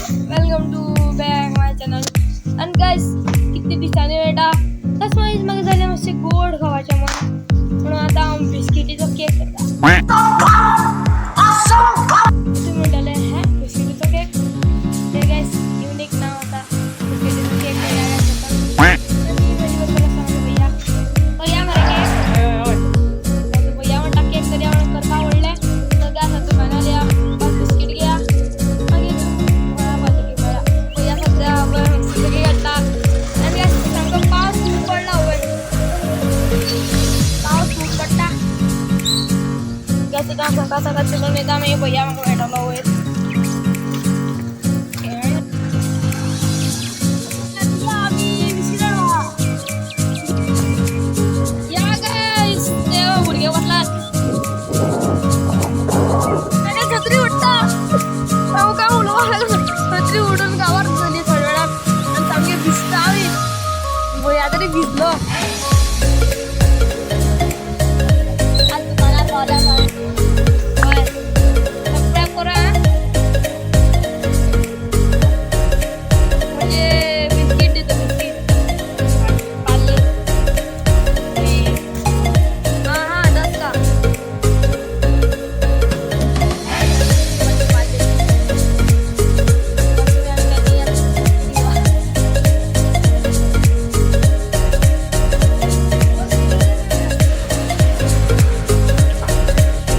Welcome to back my channel. आनी guys कितले दिसांनी मेळटा तस मागीर म्हाका जालें मातशें गोड खावपाचें मन, म्हणून आतां हांव बिस्किटीचो केक करता. तुमी म्हणटले हें बिस्किटीचो केक? ते गायस युनीक नांव आतां बिस्किटीचो केक करया. आनी म्हजे बरोबर आसा म्हजो भैया. भैया मरे केक. भैया म्हणटा केक करया म्हणून करपा आवडलें. तर गायस आतां दुकानार या, पांच बिस्कीट घेया, मागीर मेळा. भैया सद्या मिक्सीचो केक हाडटा. आनी गायस सामको पावस खूब पडला वयर, पावस खूब पडटा. गायस आतां सकाळ सकाळ चलून येता, मागीर भैया म्हाका मेळटलो वयर. आमी बिस्कीट हाडवा या. गायस ते भुरगे बसलात. आनी छत्री उडटा. हांव काय उलोवपाक लागलो, छत्री उडून गांवार जाली थोड्या वेळान आनी सामकें भिजता बी. भंया तरी भिजलो. आज दुकानार पावल्या. हय, सबस्क्रायब करा आं. म्हणजे बिस्कीट दिता, बिस्कीट पार्ले. हां हां 10 का पार्ले.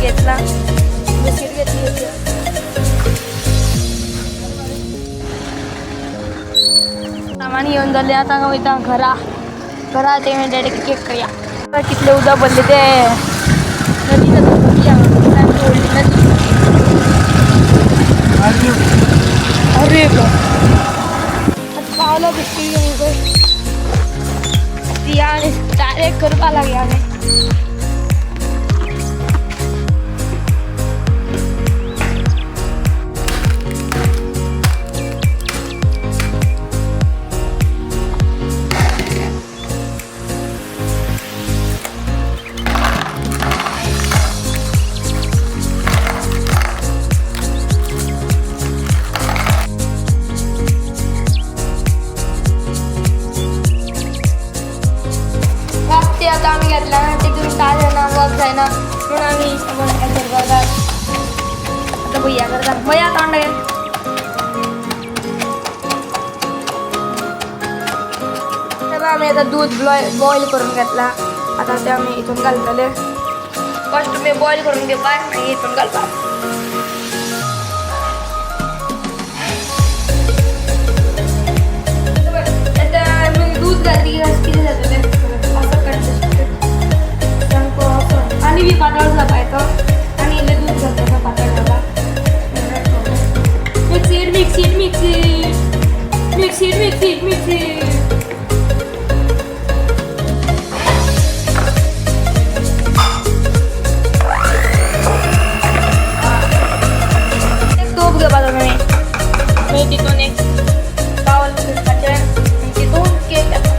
घेतला बिस्कीट घेतली होती. सामान घेवन जालें. आतां वयता घरा. घरा ते डायरेक्ट केक करया. कितले उदक भरले ते नदी जाता, नदी हांगा सामकी व्हडली नदी. अरे बाप, आतां पावलो बिस्कीट घेवन पळय ती आनी डायरेक्ट करपा लागया आमी. ते आता आम्ही घेतला तितून त्रास जायना, वर्क जायना म्हणून आमी सामान करपाक. आता भैया करता. भैया तोंड घे. तर आमी आता दूध बॉयल करून घेतला. आता ते आमी हितून घालतले. फर्स्ट तुमी बॉयल करून घेवपाक, मागीर हितून घालपाक. आता आमी दूध घातली की कितें जातलें, असो करता सामको असो आनी बी पातळ जावपा येतो आनी इल्लें दूध घालता, पातळ जावपा. Mix it, mix it, mix it, mix it, mix it, mix it. एक तोप घेवपाचो तुमी, मागीर तितून एक पावल करपाचें आनी तितून केक घालपाचो.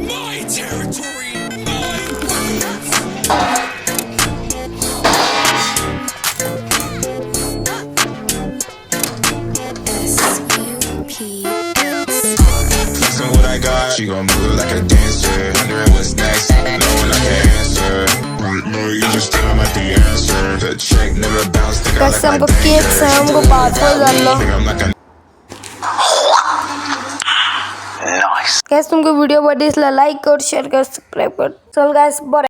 My territory, my rules. S U P X. Flexing what I got, she gon' move like a dancer. Wondering what's next, knowing I can answer. Right now, you just think I'm at the answer. The check never bounce, think I guys like my सामको cake सामको पातळ जाल्लो. Think I'm like a guys तुमकां video बरो दिसला, लायक कर, share कर, subscribe कर. चल गायस, बरें.